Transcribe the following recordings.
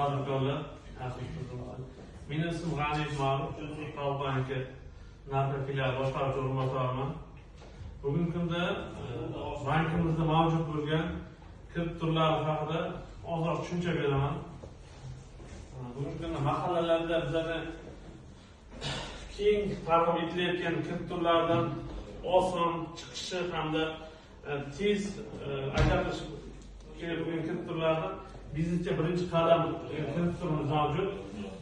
Tadbirkorlar, meni ismim G'aniyev Ma'ruf, Xalq banki Narpay filiali boshqaruvchi o'rinbosariman. Bugungi kunda bankimizda mavjud bo'lgan kredit turlari haqida ozroq tushuncha beraman. Bugungi kunda mahallalarda bizani keng targ'ib etilayotgan kredit turlaridan oson chiqishi hamda tez ajratilishi kerak bo'lgan kredit turlaridan biznesga birinchi qadam kredit turimiz mavjud.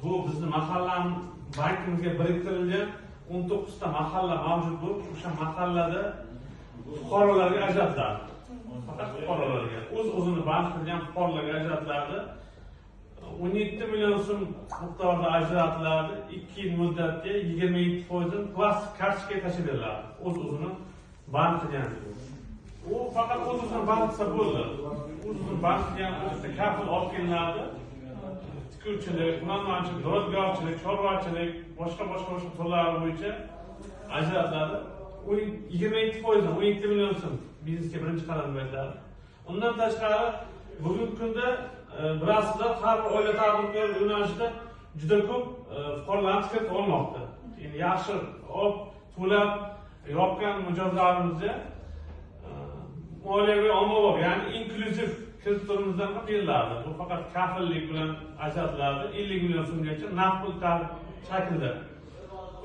Bu bizni mahalla bankimizga biriktirilgan 19 ta mahalla mavjud bo'lib, o'sha mahallada fuqarolarga ajratiladi. Faqat fuqarolarga, o'z-o'zini band qilgan fuqarolarga ajratiladi. 17 million so'm miqdorida ajratiladi. 2 yil muddatga 27% plastik kartochkaga tashlab beriladi. O'z-o'zini band qilgan. U faqat o'z-o'zini band qilsa bo'ldi. O'z-o'zini band qilgan o'zida kafil olib kelinadi. Tikuvchilik, hunarmandchilik, duradgorchilik, chorvachilik, boshqa turlari bo'yicha ajratiladi. 27% 17 million so'm biznesga birinchi qadam deb aytiladi. Undan tashqari bugungi kunda bilasizlar, har bir oila tadbirkor yo'nalishida juda ko'p fuqarolarni kredit olmoqda. Endi yaxshi olib to'lab yopgan mijozlarimizga moliyaviy ommabop, ya'ni inklyuziv kredit turimizdan ham beriladi. Bu faqat kafillik bilan ajratiladi. 50 million so'mgacha naqd pul shaklida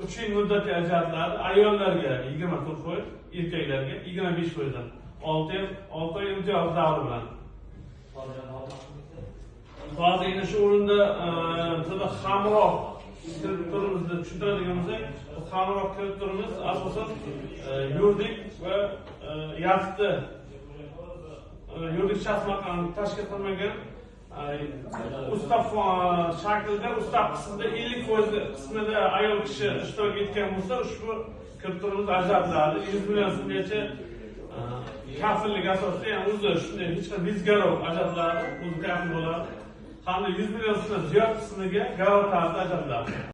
3 yil muddatga ajratiladi. Ayollarga 24%, erkaklarga 25%. 6 oy imtiyoz davri bilan. Hozir endi shu o'rinda bizada hamroh kredit turimizni tushuntiradigan bo'lsak, bu hamroh kredit turimiz asosan yuridik va yaratdi yuridik shaxs tashkil qilmagan ustav shaklida, ustav qismida 50% qismida ayol kishi ishtirok etgan bo'lsa, ushbu kredit turimiz ajratiladi. 100 million so'mgacha kafillik asosida, ya'ni o'zi shunday hech qanday bez garov ajratiladi, o'zi kafil bo'ladi. Hamda 100 million so'mdan ziyod qismiga garov tarzida ajratiladi.